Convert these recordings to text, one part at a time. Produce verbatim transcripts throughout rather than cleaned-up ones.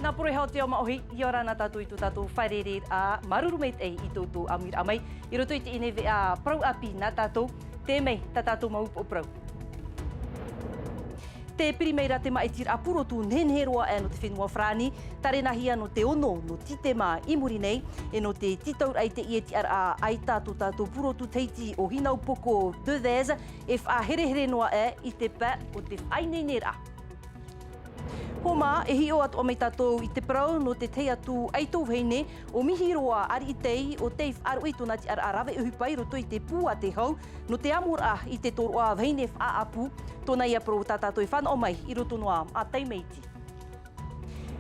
Nā poro e hau te ao māʻohi, ʻia ora na tātou i tō tātou fārereiraʻa, māuruuru maitaʻi i tō tātou ʻāmuiraʻa mai, i roto i teie nei veʻa parau ʻāpī nā tātou, tē mai tā tātou mau upoʻo parau. Tē piri mai ra te māʻitiraʻa pūrotu nehenehe roa aʻe nō te fenua Farāni, tārenahia nō te ono nō Tītema i muri nei, e nō te tītauraʻa i teie tiʻaraʻa ʻaita tō tātou pūrotu Tahiti ʻo Hinaupoko Devèze, e faʻaherehere noa aʻe i te pae o te faʻaineineraʻa. Hōmā, e hiʻo atoʻa mai tātou i te parau nō te tahi atu ʻaito vahine ʻo Mihiroa Ariʻitei, ʻo tei faʻaroʻo i tōna tiʻaraʻa rave ʻohipa i roto i te pū a te hau, nō te amoraʻa i te tōroʻa vahine faʻaʻapu, tōna ia parau tā tātou e fānaʻo mai i roto noa a Taimeiti.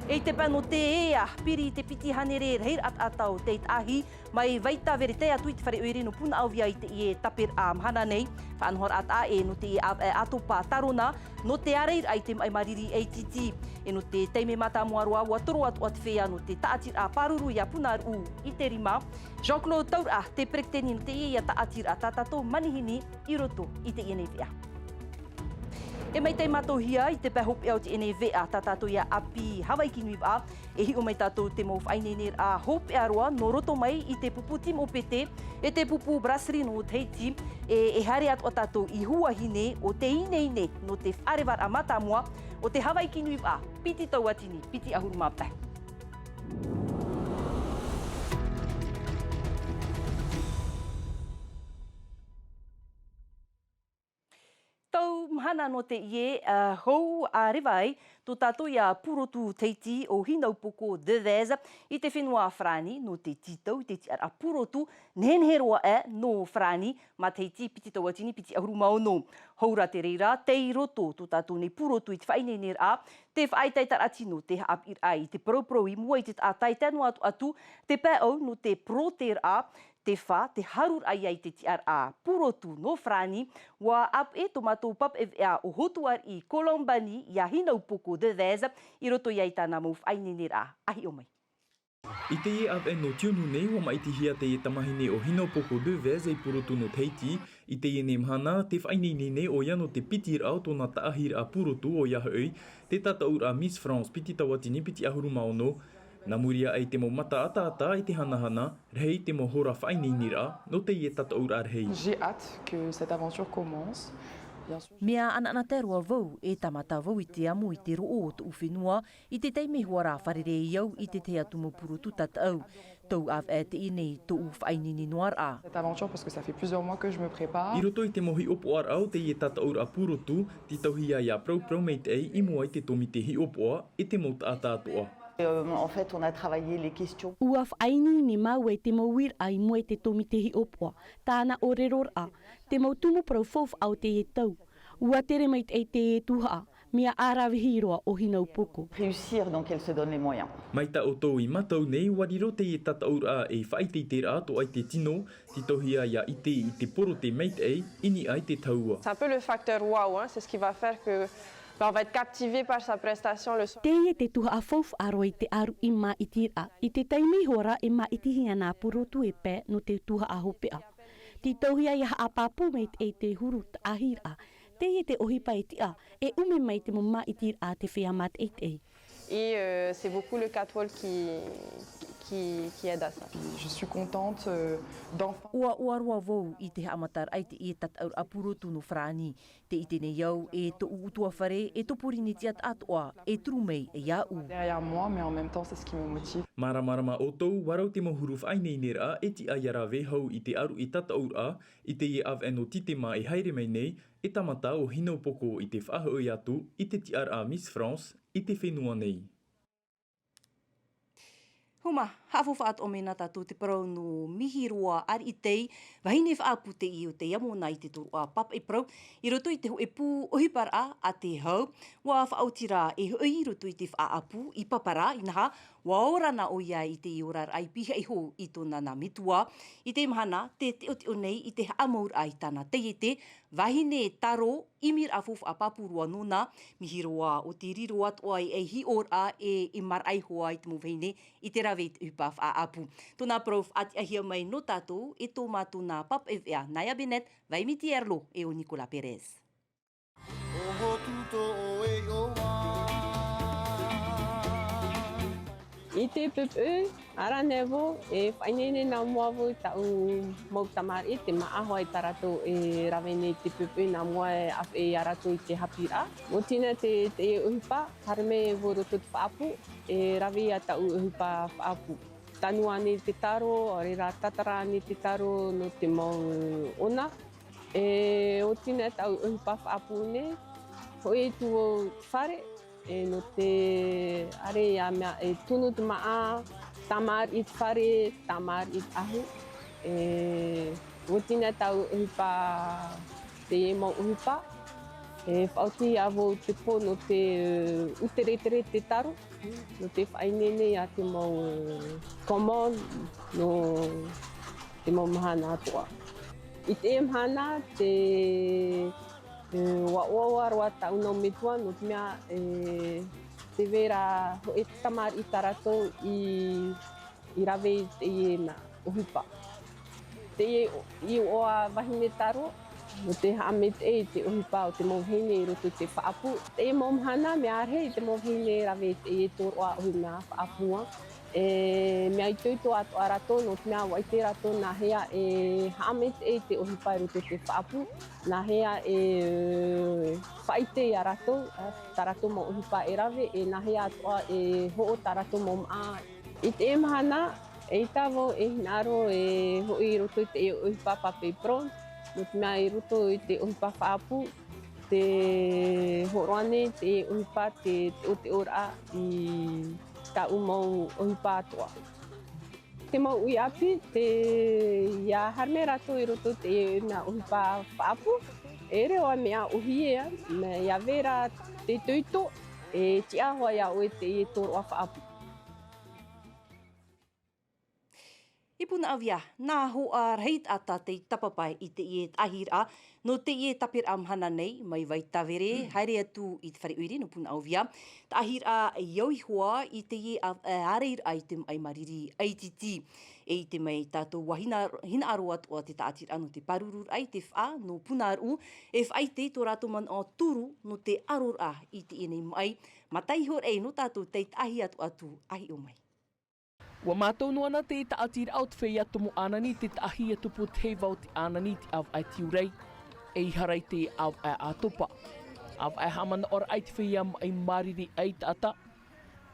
E i te pae nō te ea, piri i te piti hānere rahiraʻa taʻata o tei taʻahi, mai Vaitavere tae atu i te fare ʻoire nō Punaʻauia i teie taperaʻa mahana nei, faʻanahoraʻa taʻa ʻē nō teie ʻāvaʻe ʻātopa Tarona, nō te ārairaʻa i te maʻi mariri A T T. E nō te taime mātāmua roa, ʻua toro atoʻa te feiā nō te taʻatiraʻa pāruru ia Punaʻauia i te rima. Jean-Claude Tauraʻa, te peretiteni nō teie ia taʻatiraʻa tā tātou manihini i roto i teie nei veʻa. E maitaʻi mātauhia i te pae hopeʻa o teie nei veʻa tā tātou ia ʻāpī Havaiki Nui Vaʻa, e hiʻo mai tātou te mau faʻaineineraʻa hopeʻa roa nō roto mai i te pupu Timo Pete, e te pupu Brasserie nō Tahiti, e, e haere atoʻa tātou i Huahine ʻo te ineine nō te faʻarevaraʻa mātāmua o te Havaiki Nui Vaʻa, piti tauatini, piti ʻahuru mā pae. Tau mahana nō teie, ā, hou a reva ai tō tātou ia pūrotu Tahiti ʻo Hinaupoko Devèze i te fenua Farāni nō te tītau i te tiʻaraʻa pūrotu nehenehe roa aʻe nō Farāni mā Tahiti piti tauatini piti ʻahuru mā ono. Hou rā te reira, tei roto tō tātou nei pūrotu i te faʻaineineraʻa, te faʻaʻetaʻetaraʻa tino, te haʻapiʻiraʻa i te parauparau i mua i te taʻata e tae noa atu, atu te pae ʻau nō te porotēraʻa, te fā, te hāruraʻa ia i te tiʻaraʻa pūrotu nō Farāni, ʻua ʻāpeʻe tō mātou papaʻi veʻa ʻo Hotuariʻi Colombani ia Hinaupoko Devèze i roto ia i tāna mau faʻaineineraʻa. ʻA hiʻo mai. I teie ʻāvaʻe nō Tiunu nei, ʻua maʻitihia teie tamāhine ʻo Hinaupoko Devèze i pūrotu nō Tahiti. I teie nei mahana, tē faʻaineine nei ʻoia nō te pitiraʻa o tōna taʻahiraʻa pūrotu, ʻoia hoʻi te tataʻuraʻa Miss France piti tauatini piti ʻahuru mā ono. Nā muri aʻe i te mau mata ataata e te hanahana, rahi te mau hora faʻaineineraʻa nō teie tataʻuraʻa rahi. J'ai hâte que cette aventure commence. Bien sûr. Mea anaanatae roa vau, e tāmata vau i te amo i te roʻo o tōʻu fenua, i te taime hoʻi ra fārerei au i te tahi atu mau pūrotu tataʻu. Tau ʻāvaʻe teie nei tōʻu faʻaineine noa ra. Cette aventure, parce que ça fait plusieurs mois que je me prépare. I roto i te mau hiʻopoʻaraʻa o teie tataʻuraʻa pūrotu, tītauhia ia parauparau maitaʻi i mua i te tōmite hiʻopoʻa e te mau taʻata atoʻa. Euh, en fait, on a travaillé les questions. ʻUa faʻaineine māua i te mau uiraʻa i mua i te tōmite hiʻopoʻa, tāna ʻōreroraʻa, te mau tumu parau faufaʻa o teie tau. ʻUa tere maitaʻi teie tuhaʻa, mea ʻaravihi roa ʻo Hinaupoko. Réussir, donc elle se donne les moyens. Mai tā ʻoutou i mātau nei, ʻua riro teie tataʻuraʻa ei faʻaʻiteʻiteraʻa atoʻa i te tino, tītauhia ia ʻite i te porotē maitaʻi i niʻa i te tahua. C'est un peu le facteur waouh, hein, c'est ce qui va faire que, ben, on va être captivé par sa prestation le soir. Teie te tuhaʻa faufaʻa roa i te ʻāruʻi māʻitiraʻa, i te taime hoʻi ra e māʻitihia nā pūrotu e pae nō te tuhaʻa hopeʻa. Tītauhia ia haʻapāpū maitaʻi te huru taʻahiraʻa. Teie te ʻohipa e tiʻa, e ʻume mai te mau māʻitiraʻa a te feiā mātaʻitaʻi. Et, euh, c'est beaucoup le catwalk qui, qui, qui aide à ça. Je suis contente, euh, d'enfin. ʻUa ʻoaʻoa roa vau i te haʻamataraʻa i teie tataʻuraʻa pūrotu nō Farāni. Tē ʻite nei au, e tōʻu ʻutuāfare, e tō Pōrīnetia atoʻa, e turu mai iāʻu. Derrière moi, mais en même temps, c'est ce qui me motive. Māramarama ʻoutou, ʻua rau te mau huru faʻaineineraʻa e tiʻa ia rave hau i te ʻāruʻi tataʻuraʻa, i teie ʻāvaʻe nō Tītema e haere mai nei, e tāmata ʻo Hinaupoko i te faʻahoʻi atu i te tiʻaraʻa Miss France i te fenua nei. Huma, haʻafaufaʻa atoʻa mai na tātou te parau nō Mihiroa Ariʻitei, vahine faʻaʻapu teie o tei amo na i te tōroʻa papaʻi parau, i roto i te hōʻē pū ʻohiparaʻa a te hau, ʻua faʻaoti ra e hoʻi i roto i te faʻaʻapu i Papara, inaha, ʻua ora na ʻoia i te oraraʻa i pihaʻi iho i tōna nā metua, i te mahana, tē teʻoteʻo nei i te haʻamauraʻa i tāna taiete, vahine taro, ʻimiraʻa faufaʻa pāpū roa nōna, Mihiroa ʻo te riro atoʻa i ei hiʻoraʻa e, e maraʻa iho ā i te mau vahine i te rave i te ʻohipa faʻaʻapu. Tōna parau faʻatiʻahia mai nō tātou e tō mātou nā papaʻi veʻa Naya Bennett, Vaimiti Erlo e ʻo Nicolas Perez. ʻO Hotu tō ʻoe iʻoa. I te pupu, ara nei vau, e faʻaineine nā mua vau i tāʻu mau tamariʻi, te māʻa hoʻi tā rātou e rave nei i te pupu, nā mua e ʻāfaʻi ia rātou i te haʻapiʻiraʻa. Nō teie nei te, te ʻohipa, haere mai vau i roto i te faʻaʻapu, e rave ia tāʻu ʻohipa faʻaʻapu. Tanu ānei te taro, ʻaore rā tātara ānei te taro nō te mau ʻona. E, nō teie nei tāʻu ʻohipa faʻaʻapu nei, hoʻi atu vau i te fare, e, nō te, ʻaore ia mea, e tunu te māʻa, tāmāriʻi i te fare, tāmāriʻi i te ʻahu. E, nō teie nei tāʻu ʻohipa, teie mau ʻohipa. E faʻaoti ia vau te pō nō te, e, ʻuteretere te taro, nō te faʻaineine ia te mau, e, commande, nō te mau mahana atoʻa. I teie mahana, te, e, ʻua ʻoaʻoa roa tāʻu mau metua, nō te mea, e, tē vai ra hoʻi te tamariʻi tā rātou i, i rave i teie mea ʻohipa. Teie i ʻoa vahine taro, nō te haʻamaitaʻi i te ʻohipa o te mau vahine i roto i te faʻaʻapu. Teie mau mahana, mea rahi te mau vahine e rave i teie tōroʻa ʻohipa faʻaʻapu. E, mea itoito atoʻa rātou, nō te mea ʻua ʻite rātou nāhea e haʻamaitaʻi i te ʻohipa i roto i te faʻaʻapu, nāhea e faʻaʻite ia rātou, ā, tā rātou mau ʻohipa e rave, e nāhea atoʻa e hoʻo tā rātou mau māʻa. I teie mahana, eʻita vau e hinaʻaro e hoʻi i roto i te ʻohipa papier bronze, nō te mea i roto i te ʻohipa faʻaʻapu, tē hōroʻa nei te ʻohipa te teʻoteʻoraʻa i tāʻu mau ʻohipa atoʻa. Te mau uʻi ʻāpī, tē, ʻia haere mai rātou i roto i te mea ʻohipa faʻaʻapu, e ʻere ʻoe mea ʻōhie, mea ʻia vai ra te itoito, e tiʻa hoʻi ia ʻoe i teie tōroʻa faʻaʻapu. I Punaʻauia, nā Hoʻarahi taʻata tei tāpapa i teie taʻahiraʻa, nō teie tāpiraʻa mahana nei, mai Vaitāvere, haere atu i te fare ʻoire nō Punaʻauia, taʻahiraʻa i au iho ā i teie ā-, ā-, ārairaʻa i te maʻi māriri ʻaititi. E ʻite mai tātou ʻua hina-, hinaʻaro atoʻa te taʻatiraʻa nō te pārururaʻa i te faʻa nō Punaʻauia, e faʻaʻite tō rātou manaʻo turu nō te ʻaroraʻa i teie nei maʻi, mātaihoraʻa nō tātou tei taʻahi atu atu, ʻāhiʻo mai. ʻUa mātau noa na te taʻatiraʻa o te feiā tomo ʻānani i te taʻahi ʻa Tuputeheiva o te ʻānani i te ʻāvaʻe Tiurai, ʻeiaha rā i te ʻāvaʻe ʻĀtopa. ʻĀvaʻe haʻamanaʻoraʻa i te feiā maʻi māriri ʻaitaʻata.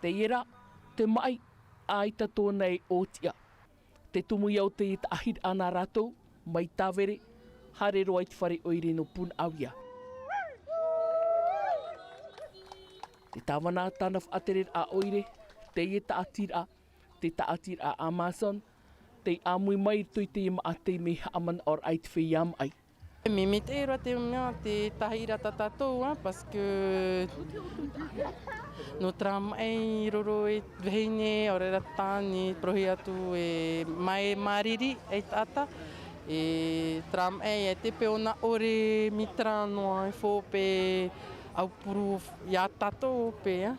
Teie rā, te maʻi, ʻaita tōna e ʻōtiʻa. Te tumu ia o te taʻahiraʻa nā rātou, mai Tāvere, haere roa i te fare ʻoire nō Punaʻauia. Te tāvana tāna faʻatereraʻa ʻoire, teie taʻatiraʻa, te taʻatiraʻa Amazon, tei ʻāmui mai i roto i teie maʻa tei mea haʻamanaʻoraʻa i te feiā maʻi. E mea maitaʻi roa te mea, te taʻahiraʻa tā tātou, ā, parce que nō terā maʻi i roro i te vahine, ʻaore rā tāne, parauhia atu e maʻi māriri ʻaitaʻata, e terā maʻi e te peu nā ʻore mea terā noa e fō pē aupuru ia tātou pē, ā.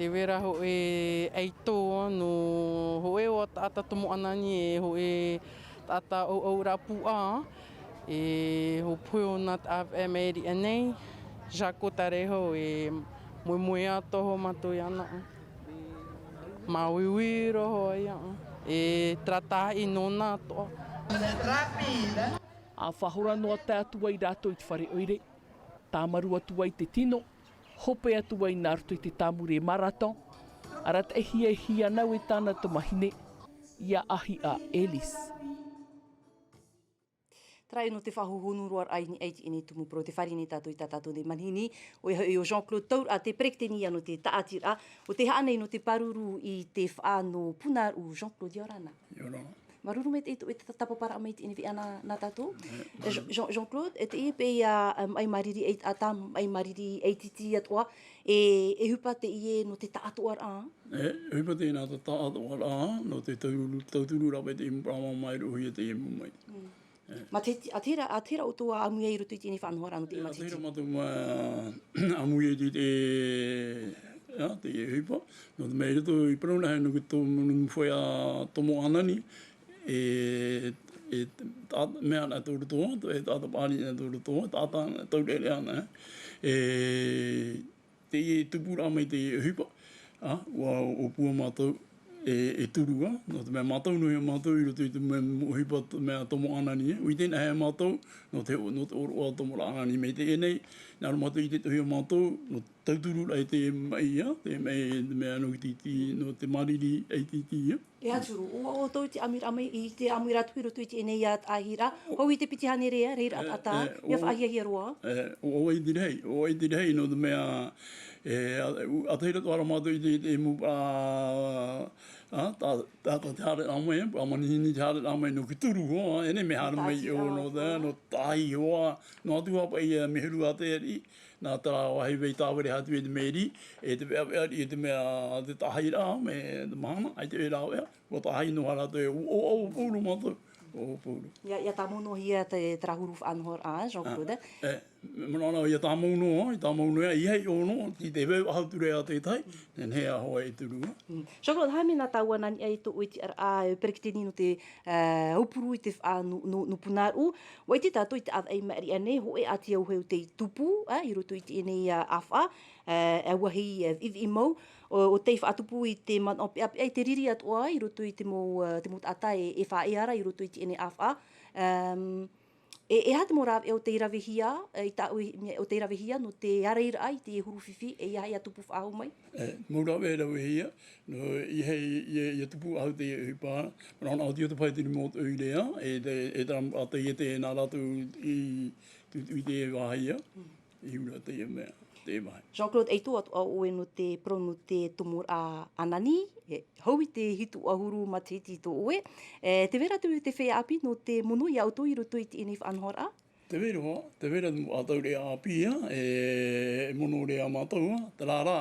Tē vai ra hoʻi ʻaito, nō hoʻi ʻo taʻata tomo ʻānani e hoʻi taʻata ʻauʻauraʻa puaʻa, e hopoiʻa nā te ʻāvaʻe maʻiri aʻe nei, Jacques Tareho e moemoeā atoʻa hoʻi mātou iāna. Māuiui roa hoʻi iāna. E terā tahi nōna atoʻa. ʻA faʻahora noa tae atu ai rātou i te fare ʻoire, tāmaru atu ai te tino, hope atu ai nā roto i te tāmure marathon, arataʻihia e hia nau e tāna tamahine, ia ʻAhiʻa Ellis. Terā nō te faʻahohonu roa raʻa i niʻa i teie nei tumu parau, tē fāriʻi nei tātou i tā tātou nei manihini, ʻoia hoʻi ʻo Jean-Claude Tauraʻa, te peretiteni ia nō te taʻatiraʻa, ʻo tē haʻa nei nō te pāruru i te faʻa nō Punaʻauia, Jean-Claude, ʻia ora na. ʻIa ora. Māuruuru maitaʻi i tō ʻoe tāpaparaʻa mai i teie nei veʻa nā, nā tātou. E, Jean-, Jean-, Jean-Claude, e teie paʻi ia, e, maʻi māriri ʻaitaʻata, maʻi māriri ʻaititi atoʻa, e, e ʻohipa teie nō te taʻatoʻaraʻa? E, e ʻohipa teie nā te taʻatoʻaraʻa, nō te tau-, tauturu rā paʻi te mau parau māuruuruhia teie mau maʻi. Mm. E. Mā te, ā, terā, ā, terā ʻoutou ʻāmui ai i roto i teie nei faʻanahoraʻa nō te E, ā, mātiti. Terā mātou mā, ʻāmui ai i te, ā, teie ʻohipa. Nō te mea i roto i parau nā hea nō te tō-, nō te feiā tomo ʻānani, e, e, tā, mea ana tō roto, e taʻata paʻari ana tō roto, taʻata ana taureʻareʻa ana, e, teie tupuraʻa mai teie ʻohipa, ā, ʻua ʻōpua mātou, e, e turu, ā, nō te mea mātou nō hea mātou i roto i te mea, ʻohipa, te mea tomo ʻānani, e. ʻUa ʻite anaʻe hea mātou, nō te, nō te ʻōroʻa tomoraʻa ʻānani. Mai teie nei, nā reira mātou i ʻite atoʻa hia mātou, nō te tauturu raʻa i te maʻi, ā, te maʻi, te mea nō te tītī, nō te māriri, ʻaita tītī, ā. E Aturu, ʻo, ʻo ʻoutou i te ʻāmuiraʻa mai, i te ʻāmuiraʻa atu i roto i teie nei, ā, tāʻahiraʻa, hou i te piti hānere, ā, reira, ā, ā, tā, e, mea ʻo, faʻahiahia roa. E, ʻo, ʻo vai te rahi, ʻo vai te rahi, nō te mea, e, ā, ʻu-, ʻa tahi roa atoʻa ra mātou i te, i te mau, ā, ā, tā, tā, tā te haereraʻa mai, ā, manihini te haereraʻa mai, nō te turu, ā, e nei mea haere mai, ʻo, nō te, nō te tāʻahi, ā, nō atu ā paʻi, ā, mea huru ā te ariʻi, nā terā vāhi vai tāvare atu e te meri, e te veʻaveʻa, e te mea, te tāʻahiraʻa, mai te mahana, ʻaita e rāveʻa, ʻua tāʻahi noa rātou, e ʻo, ʻo, ʻo, pauroa mātou, ʻo, pauroa. ʻIa, ʻia tāmau noa hia te, terā huru faʻanahoraʻa, Jean-Claude. Ā, e, manaʻo nā, ʻia tāmau noa, ʻia tāmau noa, ʻeiaha e ʻō noa, tei te vau ʻahu ture ā te tahi, nehenehe ā hoʻi e turu. Mm. Jean-Claude, e aha mea nā tāua nā niʻa i tō ʻoe tiʻaraʻa, e, peretiteni nō te, e, aupuru i te faʻa-, nō, nō, nō Punaʻauʻa, ʻua ʻite tātou i te ʻāvaʻe i maʻiri aʻenei, hōʻē ā te auahi o tei tupu, ā, i roto i teie nei, ā, ʻāfaʻa, ā, auahi, ā, viʻiviʻi mau, ʻo, ʻo tei faʻatupu i te manaʻo peʻapeʻa i te riri atoʻa i roto i te mau, ā, te mau taʻata e, e faʻaea ra i roto i teie nei ʻāfaʻa. Ā, e, e aha te mau rāveʻa ʻo tei ravehia, ā, i tāʻu i, mea, ʻo tei ravehia nō te ārairaʻa i te huru fifi, e ʻeiaha ʻia tupu faʻahou mai? E, mau rāveʻa e ravehia, nō, ʻeiaha, ʻia, ʻia tupu faʻahou te ʻohipa, nā, nā, ʻo te, ʻo te pae tini mau ʻoire, e, te, e, tā, ā, teie, te, nā rātou i, tu, tu, i te vāhi, ā, i hura teie mea, teie vāhi. Jean-Claude, ʻaita atoʻa ʻoe nō te parau nō te tomoraʻa ʻānani, e, hou i te hitu ʻahuru matahiti tō ʻoe, e, tē vai ra atu te feiā ʻāpī nō te mono ia ʻoutou i roto i teie nei faʻanahoraʻa? Tē vai ra, tē vai ra te mau ʻātau reira ʻāpī, ā, e, e mono ra mātou, ā, terā rā,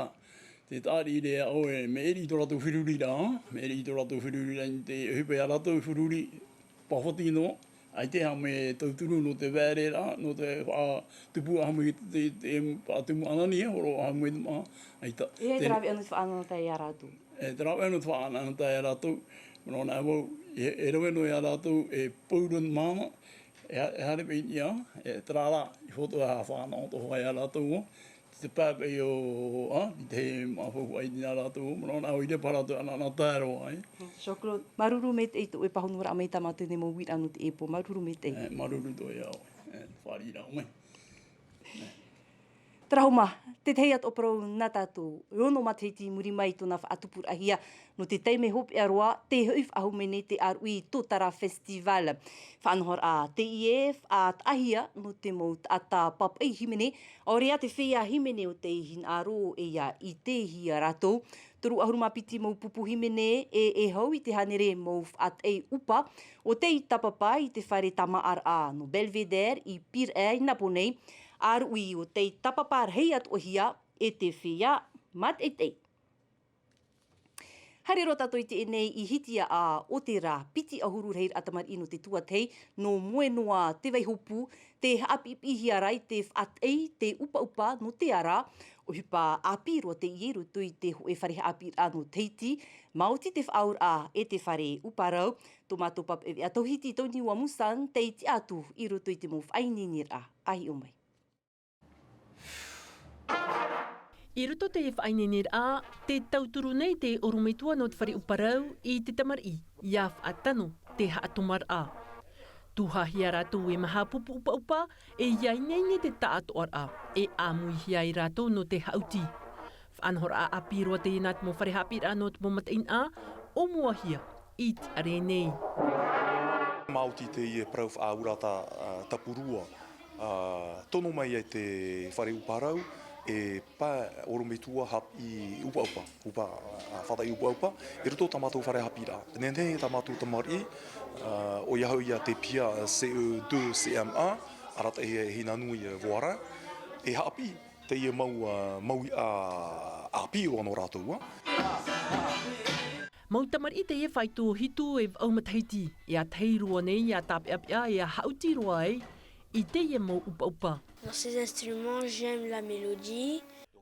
te tāʻiri ra ʻoe, mea ʻere i tō rātou feruriraʻa, mea ʻere i tō rātou feruriraʻa i te ʻohipa ia rātou e feruri, pāfātino, ʻaita e haʻamau tauturu nō te vaʻereraʻa, nō te faʻatupu ʻahumui te, te, te faʻatumu ʻānani, e horo ʻahumui te māʻa, ʻaita. E, te, te rāveʻa nō te faʻanahoraʻa ia rātou. E, te rāveʻa nō te faʻanahoraʻa ia rātou, manaʻo nā vau, e, e rave noa ia rātou, e pauroa te mahana, e ha-, e haere paʻi i niʻa, e terā rā, i hotu e faʻanaho atoʻa ia rātou, te pae paʻi ʻo, ā, i te mau faufaʻa i niʻa ia rātou, manaʻo nā vau i te parau atu, ʻanaʻana tae roa, e. Jean-Claude, māuruuru maitaʻi i tō ʻoe pāhonoraʻa mai i tā mātou nei mau uiraʻa nō teie pō, māuruuru maitaʻi. E, māuruuru atoʻa ia ʻoe, e, fāriʻi rā mai. Terā hoʻi mā, te tahi atoʻa parau nā tātou, e ono matahiti i muri mai i tōna faʻatupuraʻahia, nō te taime hopeʻa roa, tē hoʻi faʻahou mai nei te ʻāruʻi Totara Festival. Faʻanahoraʻa teie, faʻataʻahia nō te mau taʻata pāpaʻi hīmene, ʻaore rā te feiā hīmene ʻo tei hinaʻaro e ʻia ʻitehia rātou. Toru ʻahuru mā piti mau pupu hīmene e, e hau i te hānere mau faʻataʻi ʻupa, ʻo tei tāpapa i te fare tāmāʻaraʻa nō Belvedere i Piraeʻe i Nāpōnei, ʻāruʻi ʻo tei tāpapa rahi atoʻa hia e te feiā mātaʻitaʻi. Haere roa tātou i teie nei i Hitiaʻa o te rā, piti ʻahuru rahiraʻa tamariʻi nō te tuatahi, nō Moenoa te Vaihopu, tē haʻapiʻipiʻihia ra i te faʻataʻi te ʻupaʻupa nō te ara, ʻohipa ʻāpī roa teie i roto i te hōʻē fare haʻapiʻiraʻa nō Tahiti, maoti te faʻaauraʻa e te fare ʻupa rau, tō mātou pāpaʻi veʻa Tauhiti Tony Wamusan, tei tiʻa atu i roto i te mau faʻaineineraʻa, ʻa hiʻo mai. I roto i te faʻaineineraʻa, tē tauturu nei te ʻorometua nō te fare ʻupa rau i te tamariʻi, ʻia faʻatano te haʻatomaraʻa. Tuhaʻahia rātou e maha pupu ʻupaʻupa, e ʻia ineine te taʻatoʻaraʻa, e ʻāmuihia ai rātou nō te haʻuti. Faʻanahoraʻa ʻāpī roa teie nā te mau fare haʻapiʻiraʻa nō te mau mataʻeinaʻa, ʻōmuahia i te ʻare nei. Maoti teie parau faʻaauraʻa, ā, tapurua. Ā, tono mai ai te fare ʻupa rau, e pae ʻorometua haʻapiʻi ʻupaʻupa, ʻupa, ā, faʻataʻi ʻupaʻupa, i roto tā mātou fare haʻapiʻiraʻa. Nehenehe tā mātou tamariʻi, ā, ʻoia hoʻi ia te piha C E deux C M un, arataʻi e Hinanui, e Voirin, e haʻapiʻi teie mau, ā, mau iʻa ʻāpī roa nō rātou, ā. Mau tamariʻi teie faito hitu e vaʻu matahiti, ʻia tahi roa nei, ʻia tāpeʻapeʻa, ʻia haʻuti roa ai i teie mau ʻupaʻupa. Dans ces instruments, j'aime la mélodie.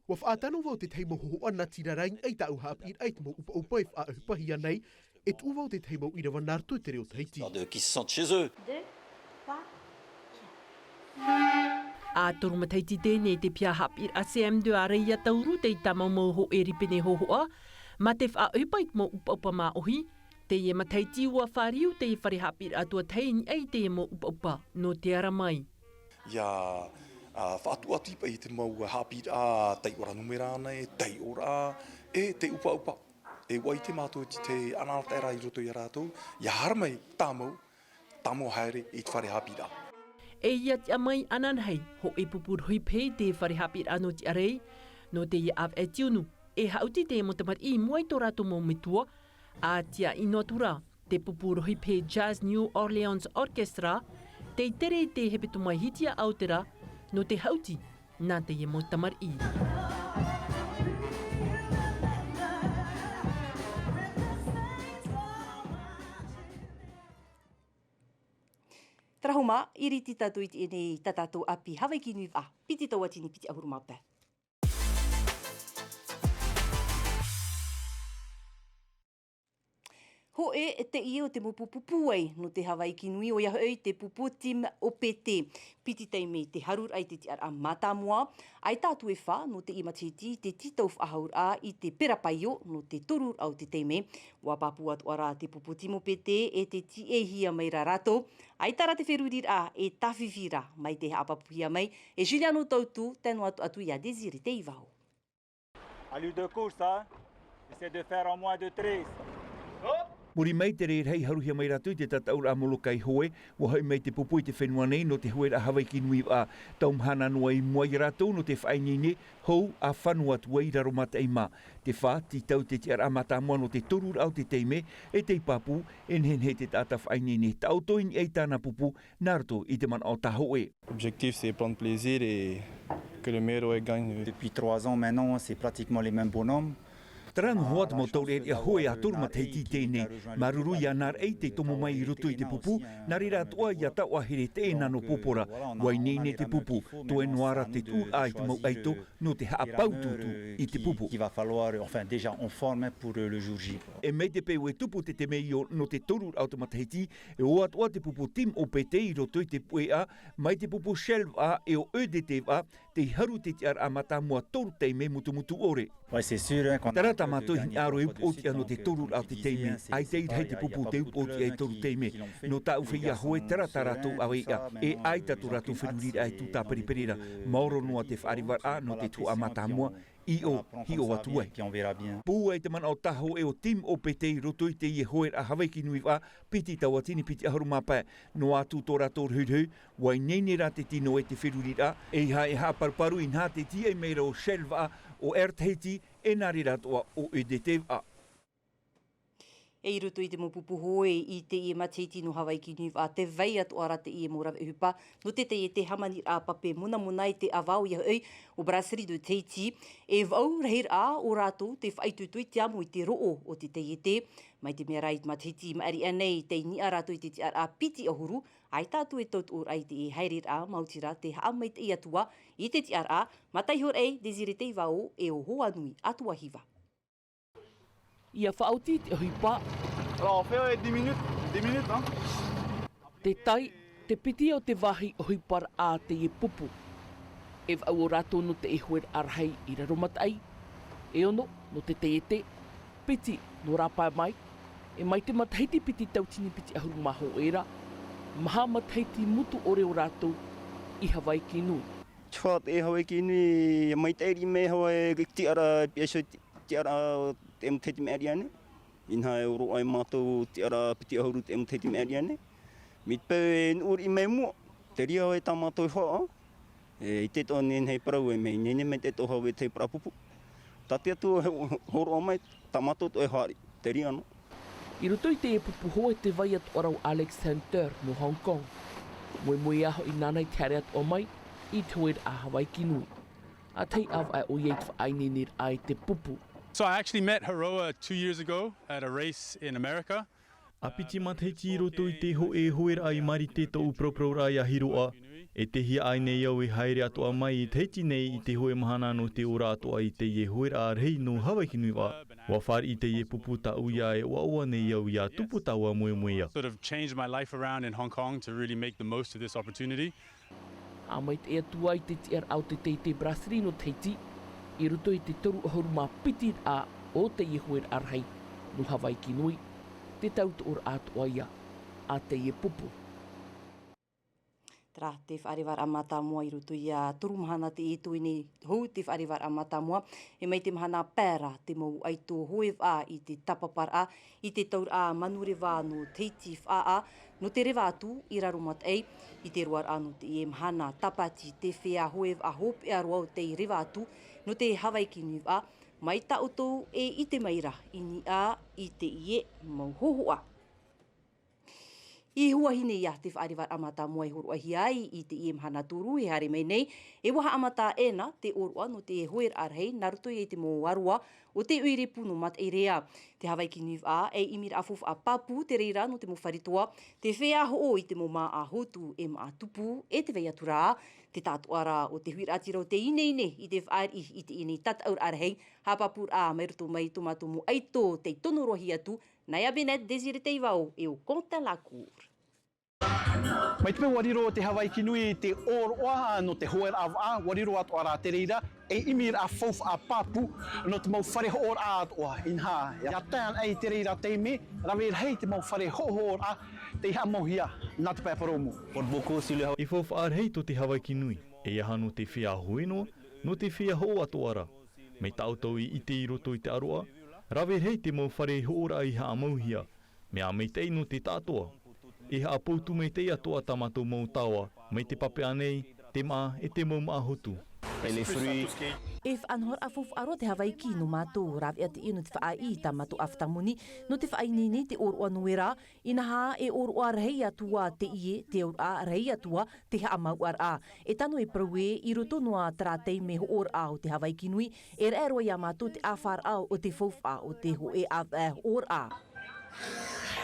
ʻUa faʻatano vau i te tahi mau hōhoʻa natirara i niʻa i tāʻu haʻapiʻiraʻa i te mau ʻupaʻupa e faʻaʻohipahia nei, e tuʻu vau i te tahi mau ʻīrava nā roto i te reo Tahiti. De qui se sentent chez eux. ʻA toru matahiti teie nei te piha haʻapiʻiraʻa C M deux ʻāreʻa tauru tei tāmau mau hōʻē rīpene hōhoʻa, Mā te faʻaʻohipa i te mau ʻupaʻupa māʻohi, teie matahiti ʻua fāriu teie fare haʻapiʻiraʻa tuatahi i niʻa i teie mau ʻupaʻupa nō te ara mai. ʻIa, ā, faʻatuʻu atu i paʻi te mau haʻapiʻiraʻa taiʻoraʻa numera nei, taiʻoraʻa, e te ʻupaʻupa. E ʻua ʻite mātou i te anaanataʻiraʻa i roto ia rātou, ʻia haere mai tāmau, tāmau haere i te fare haʻapiʻiraʻa. E ʻia tiʻa mai ananahi hōʻē pupu rohipehe i te fare haʻapiʻiraʻa nō Tiʻarei, nō teie ʻāvaʻe tiunu, e haʻuti te mau tamariʻi i mua i tō rātou mau metua, ʻa tiaʻi noa atu rā te pupu rohipehe Jazz New Orleans Orchestra, tei tere i te hepetoma i Hitiaʻa o te rā, nō te haʻuti nā teie mau tamariʻi. Terā hoʻi mā, i riro tātou i teie nei tā tātou ʻāpī Havaiki Nui Vaʻa, piti tauatini piti ʻahuru mā pae. Hōʻē teie o te mau pupu pūai nō te Havaiki Nui, ʻoia hoʻi te pupu Team O P T. Piti taime te haruraʻa i te tiʻaraʻa mātāmua, ʻaita atu e fā nō teie matahiti te tītau faʻahouraʻa i te pera paio nō te toruraʻa o te taime. ʻUa pāpū atoʻa rā te pupu Team O P T e tē tiʻaihia mai ra rātou, ʻaita rā te feruriraʻa e tāfifi ra mai te haʻapāpūhia mai e Juliano Tautu, tae noa atu ia Désiré Teivao. À l'heure de course, hein. Essaie de faire en moins de treize. Muri mai te reira i haruhia mai rātou i te tataʻuraʻa Molokai Hoe, ʻua hoʻi mai te pupu i te fenua nei nō te hueraʻa Havaiki Nui Vaʻa. Tau mahana noa i mua ia rātou nō te faʻaineine hou ʻa fano atu ai i Raromataʻi mā. Te fā, tītau te tiʻaraʻa mātāmua nō te toruraʻa o te taime, e tei pāpū e nehenehe te taʻata faʻaineine e taʻoto i niʻa i tāna pupu, nā roto i te manaʻo tāhōʻē. L'objectif, c'est prendre plaisir et que le meilleur gagne. Depuis trois ans maintenant, c'est pratiquement les mêmes bonhommes. Terā noa hoʻi te mau taureʻareʻa hoe ʻa toru matahiti i teie nei. Māuruuru iā Naraʻi tei tomo mai i roto i te pupu, nā reira atoʻa iā Tauahere teie nā nō Pōpora. ʻUa ineine te pupu, toe noa ra te tuʻuraʻa i te mau ʻaito nō te haʻapāutuutu i te pupu. Qui va falloir, enfin, déjà en forme pour le jour J. E mai te peu e tupu te taime io nō te toruraʻa o te matahiti, e ʻō atoʻa te pupu Team O P T i roto i te puʻeʻa, mai te pupu Shell Vaʻa e ʻo E D T Vaʻa, tei haru te tiʻaraʻa mātāmua toru taime mutumutu ʻore. Ouais, c'est sûr, hein, quand... Terā tā mātou i hinaʻaro e upoʻotiʻa nō te toruraʻa o te taime, ʻaita i rahi te pupu te upoʻotiʻa i toru taime. Nō tāʻu feiā hoe, terā tā rātou ʻāvaʻe, e ʻaita tō rātou feruriraʻa e tū tāperepereraʻa, maoro noa te faʻarevaraʻa nō te tuhaʻa mātāmua, i ʻō, hiʻo atu ai. Pūai te manaʻo tāhōʻē o Team O P T i roto i teie hueraʻa Havaiki Nui Vaʻa, piti tauatini piti ʻahuru mā pae, noa atu tō rātou rehurehu, ʻua ineine rā te tino e te feruriraʻa, ʻeiaha e haʻaparuparu inaha te tīaʻi mai ra ʻo Shell Vaʻa, ʻo Air Tahiti, e nā reira atoʻa ʻo E D T Vaʻa. E i roto i te mau pupu hoe i teie matahiti nō Havaiki Nui Vaʻa, tē vai atoʻa ra teie mau rave ʻohipa nō te taiete, hāmaniraʻa pape monamona i te ʻāvaʻe, ʻoia hoʻi ʻo Brasserie de Tahiti. E vaʻu rahiraʻa o rātou tē faʻaitoito i te amo i te roʻo o te taiete. Mai te mea rā i te matahiti i maʻiri aʻe nei, tei niʻa rātou i te tiʻaraʻa piti ʻahuru, ʻaita atu e tauturu ai te haereraʻa, maoti rā te haʻamaitaʻi atu ā i te tiʻaraʻa. Mataʻi Horaʻi, Désiré Teivao e ʻo Hoanui Atuahiva. ʻIa faʻaoti te ʻohipa. Alors, on fait, euh, dix minutes, dix minutes, hein. Te tai, te piti o te vāhi ʻohiparaʻa a teie pupu. E vaʻu o rātou nō te hueraʻa rahi i Raromataʻi, e ono nō te taiete, piti nō Rāpae mai, e mai te matahiti piti tauatini piti ʻahuru mā hōʻē ra, maha matahiti mutu ʻore o rātou i Havaiki Nui. Te fā, e Havaiki Nui, ʻia maitaʻi riʻi mai Havaiki, tiʻaraʻa, piʻa iho, tiʻaraʻa te matahiti maʻiri aʻe nei. Inaha e oro ai mātou tiʻaraʻa piti ʻahuru te matahiti maʻiri aʻe nei. Mai te peu e nuʻu riʻi mai mua, te reira hoʻi tā mātou e faʻaʻā. E ʻite atoʻa nei hei parau e mea ineine mai te atoʻa Havaiki i te paraʻa pupu. Tā te Atua e hōroʻa mai, tā mātou atoʻa e fāriʻi, te reira noa. I roto i teie pupu hoe tē vai atoʻa ra ʻo Alex Hunter nō Hong Kong. Moemoeā hoʻi nāna i te haere atoʻa mai i te hueraʻa Havaiki Nui. ʻA tahi ʻāvaʻe ʻoia i te faʻaineineraʻa i te pupu. So I actually met Haroa two years ago at a race in America. ʻA piti matahiti i roto i te hōʻē hueraʻa i Marite tōʻu parauparau ra iā Hiroʻa. E tei hia ʻāiʻa nei au e haere atoʻa mai i Tahiti nei i te hōʻē mahana nō te ora atoʻa i teie hueraʻa rahi nō Havaiki Nui Vaʻa. ʻUa fāriʻi teie pupu tāʻu ia e ʻoaʻoa nei au ʻia tupu taua moemoeā. Sort of changed my life around in Hong Kong to really make the most of this opportunity. ʻA maitaʻi atu ā i te tiʻaraʻa o te taiete Brasserie nō Tahiti, i roto i te toru ʻahuru mā piti raʻa O teie hoeraʻa rahi nō Havaiki Nui, te tautoʻoraʻa atoʻa ia a teie pupu. Terā te faʻarevaraʻa mātāmua i roto ia toru mahana te ʻitoi nei hou te faʻarevaraʻa mātāmua, e mai te mahana pae ra te mau ʻaito hoʻe vaʻa i te tāpaparaʻa i te tauraʻa manureva nō Tahiti faʻaʻā, nō te reva atu i Raromataʻi, i te roaraʻa nō teie mahana tāpati te feiā hoʻe vaʻa hopeʻa roa o tei reva atu nō te Havaiki Nui vaʻa, mai tā ʻoutou e ʻite mai ra i niʻa i teie mau hōhoʻa. I Huahine ia te faʻarevaraʻa mātāmua e hōroʻahia ai i teie mahana toru e haere mai nei, e ʻua haʻamata ʻēna te ʻōroʻa nō te hoeraʻa rahi nā roto ia i te mau aroa o te ʻoire pū nō Mataʻireia. Te Havaiki Nui vaʻa, e ʻimiraʻa faufaʻa pāpū te reira nō te mau fare toa, te feiā hoʻo i te mau māʻa hotu e māʻa tupu e te vai atu ra, te tātoʻaraʻa o te huiraʻatira o te ineine i te fāriʻi i teie nei tataʻuraʻa rahi, haʻapāpūraʻa mai roto mai tō mātou mau ʻaito tei tono roahi atu, nā ia Bennett, Désiré Teivao e ʻo Quentin Lacour. Mai te peu ʻua riro te Havaiki Nui i te ʻōroʻa nō te hoeraʻa vaʻa, ʻua riro atoʻa rā te reira ei ʻimiraʻa faufaʻa pāpū nō te mau fare hoʻoraʻa atoʻa. Inaha, ʻia tae anaʻe i te reira taime, rave rahi te mau fare hoʻohoʻoraʻa tei haʻamauhia nā te pae parau mō. E faufaʻa rahi tō te Havaiki Nui, e aha nō te feiā hoe noa, nō te feiā hoʻo atoʻa ra. Mai tā ʻoutou i ʻite i roto i te aroʻa, rave rahi te mau fare hoʻoraʻa i haʻamauhia, mea maitaʻi nō te tāʻatoʻa. E haʻapoutu maitaʻi atoʻa tā mātou mau taoʻa, mai te papeʻa nei, te māʻa, e te mau māʻa hotu. E faʻanahoraʻa faufaʻa roa te Havaiki nō mātou, rāveʻa teie nō te faʻaʻī i tā mātou ʻāfata moni, nō te faʻaineine i te ʻōroʻa Noera, inaha e ʻōroʻa rahi atu ā teie, te auraʻa rahi atu ā te haʻamauʻaraʻa. E tano e parau ē, i roto noa terā taime hoʻoraʻa o te Havaiki Nui, e raʻe roa ia mātou te ʻāfaraʻa o te faufaʻa o te hōʻē ʻāvaʻe hoʻoraʻa.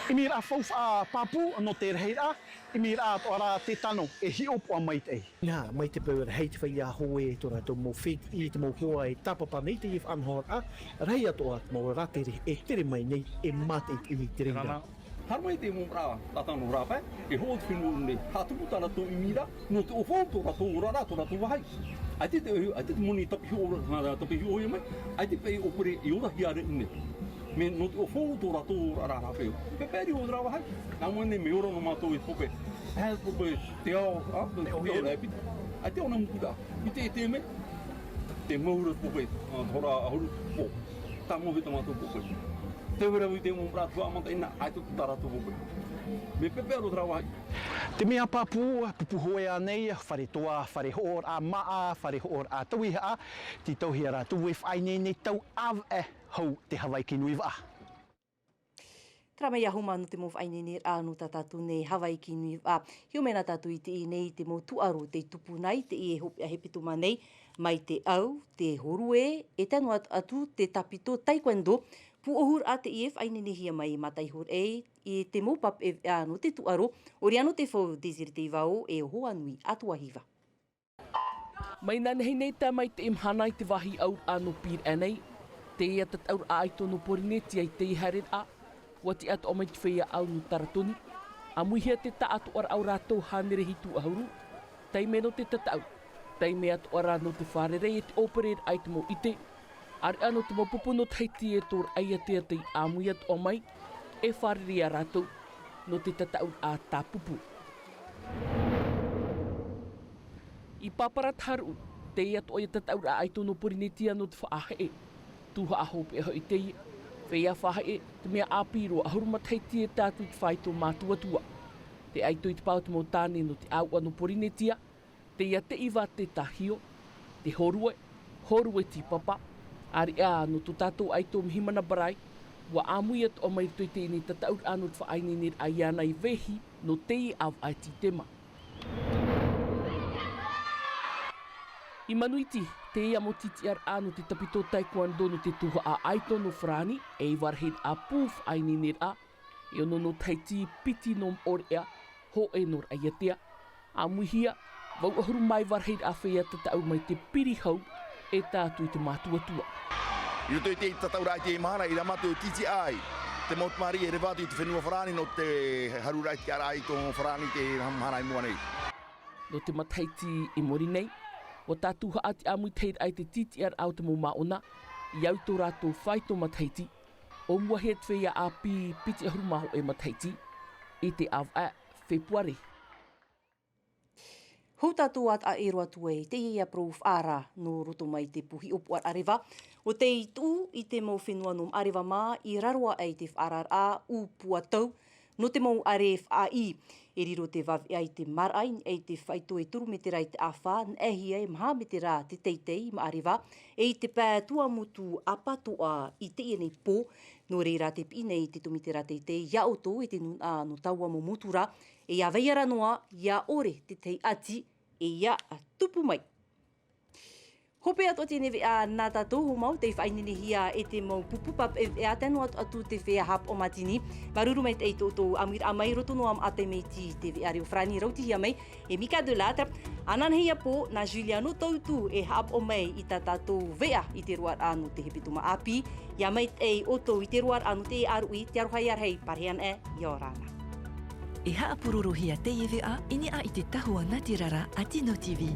ʻImiraʻa faufaʻa pāpū nō te rahiraʻa, ʻimiraʻa atoʻa rā te tano e hiʻopoʻa maitaʻi. Nā, mai te peu rahi te feiā hoe tō rātou mau fētiʻi, te mau hoa e tāpapa nei teie faʻanahoraʻa, rahi atoʻa te mau rātere e tere mai nei e mātaʻitaʻi i te reira. Haere mai te mau rā, tātano rāpae, e hoʻo te fenua nei, haʻatupu tā rātou ʻimiraʻa, nō te ʻaufau tō rātou oraraʻa, tō rātou vāhi. ʻAita te, ʻaita te moni tāpiʻi hoʻo, tāpiʻi hoʻo ia mai, ʻaita te paʻi ʻōpere i orahia ra i ʻō nei. Mea nō te ʻaufau tō rātou oraraʻa rāpae. Pepe riʻi o terā vāhi, nā mua nei mea ora nō mātou i te pope. E, pope, te ao, a, te ao e piti. ʻAita ʻōna mukuraʻa. I te, i te mea, te mau ra te pope, a, te hora ʻahuru, pō. Tāmau i tā mātou pope. Te vera i te mau rā tuaʻa mataʻeinaʻa, ʻaita tā rātou pope. Mea pepe roa terā vāhi. Te mea pāpū, pupu hoe ānei, fare toa, fare hoʻoraʻa māʻa, fare hoʻoraʻa tauihaʻa, tītauhia rātou e faʻaineine tau ʻāvaʻe hou te Havaiki Nui vaʻa. Terā mai ia Homa nō te mau faʻaineineraʻa nō tā tātou nei Havaiki Nui vaʻa. Hiʻo mai na tātou i teie nei i te mau tūʻaro tei tupu nei, teie hopeʻa hepetoma nei, mai te au, te hōrue, e tae noa atu te tāpito taekwondo, pūʻohuraʻa teie e faʻaineinehia mai e Mataʻi Hōroʻa i te mau papeʻeveʻa nō te tūʻaro, ʻo Riano Tefau, Désiré Teivao, e ʻo Hoanui Atuahiva. Mai nā nehenehe tae mai teie mahana i te vāhi ʻauraʻa nō Pīraʻe nei, teie tataʻuraʻa ʻaito nō Pōrīnetia i teie haereraʻa, ʻua tiʻa atoʻa mai te feiā au nō Taratoni, ʻāmuihia te taʻatoʻaraʻa o rātou hānere hitu ʻahuru, taime nō te tataʻu, taime atoʻa rā nō te fārerei e te ʻōpereraʻa i te mau ʻite, ʻāreʻa nō te mau pupu nō Tahiti e tō Raʻiātea tei ʻāmui atoʻa mai, e fārerei ia rātou nō te tataʻuraʻa tāpupu. I Pāpara Taharuʻu, teie atoʻa ia tataʻuraʻa ʻaito nō Pōrīnetia nō te faʻaheʻe. Tuhaʻa hopeʻa hoʻi teie, feiā faʻaheʻe, te mea ʻāpī roa ʻahuru matahiti e tae atu i te fāito mātuatua. Te ʻaito i te pae o te mau tāne nō te ʻāuʻa nō Pōrīnetia, teie te iva te tāhio, te hōrue, hōrue tīpapa, ʻāreʻa nō tō tātou ʻaito Mihimana Barai, ʻua ʻāmui atoʻa mai i roto i teie nei tataʻuraʻa nō te faʻaineineraʻa iāna i Vehi nō teie ʻāvaʻe Tītema. I Manuiti, teie mau tītiʻaraʻa nō te tāpito taekwondo nō te tuhaʻa ʻaito nō Farāni, e iva rahiraʻa pū faʻaineineraʻa, e ono nō Tahiti, piti nō Moʻorea, hōʻē nō Raʻiātea. ʻĀmuihia, vau ʻahuru mā iva rahiraʻa feiā tataʻu mai te piri hau, e tae atu i te mātuatua. I roto i te tataʻuraʻa i teie mahana, i Rāmatu e tītiʻa ai te mau tamariʻi e reva atu i te fenua Farāni nō te haruraʻa i te tiʻaraʻa i tō Farāni i te mahana i mua nei. Nō te matahiti i muri nei, ʻua tātuhaʻa te ʻāmuitahiraʻa i te tītiʻaraʻa o te mau māʻona, i au tō rātou faito matahiti. ʻO mua hia te feiā ʻāpī piti ʻahuru mā hōʻē matahiti i te ʻāvaʻe fepuare. Hou tātou ā taʻa ʻero atu ai teie ia parau faʻaara nō roto mai te pū hiʻopoʻaraʻa reva, ʻo tei tuʻu i te mau fenua nō maʻareva mā i raro aʻe i te faʻaararaʻa ʻūpua tau nō te mau ʻare faʻaʻī. E riro te vaveʻa i te maraʻa i te faito e toru metera i te ʻāfa, naʻehia e maha metera te teitei i maʻareva, e i te pae tuamotu apatoʻa i teie nei pō. Nō reira te piʻi nei i te tomitera teitei iā ʻoutou e te nūnaʻa nō taua mau motu ra, e ia vai ra noa ia ʻore tētahi ʻati e ia tupu mai. Hope atu atu i nei veʻa nā tātou hou mau tei faʻaineinehia e te mau pupu papaʻi veʻa tano atu atu te feiā haʻapaʻo mātini. Māuruuru maitaʻi tō ʻoutou ʻāmuiraʻa mai roto noa maʻa te meiti te veʻa reo farāni rautihia mai e Mika de Lattre. Ananahi ia pō nā Juliano Tautu e haʻapaʻo mai i tā tātou veʻa i te roaraʻa nō te hepetoma ʻāpī. Ia maitaʻi ʻoutou i te roaraʻa nō te ʻāruʻi te aroha ia rahi parahia anaʻe ia ora na. E haʻapurorohia teie veʻa i niʻa i te tahua nā te rara a Tino TV.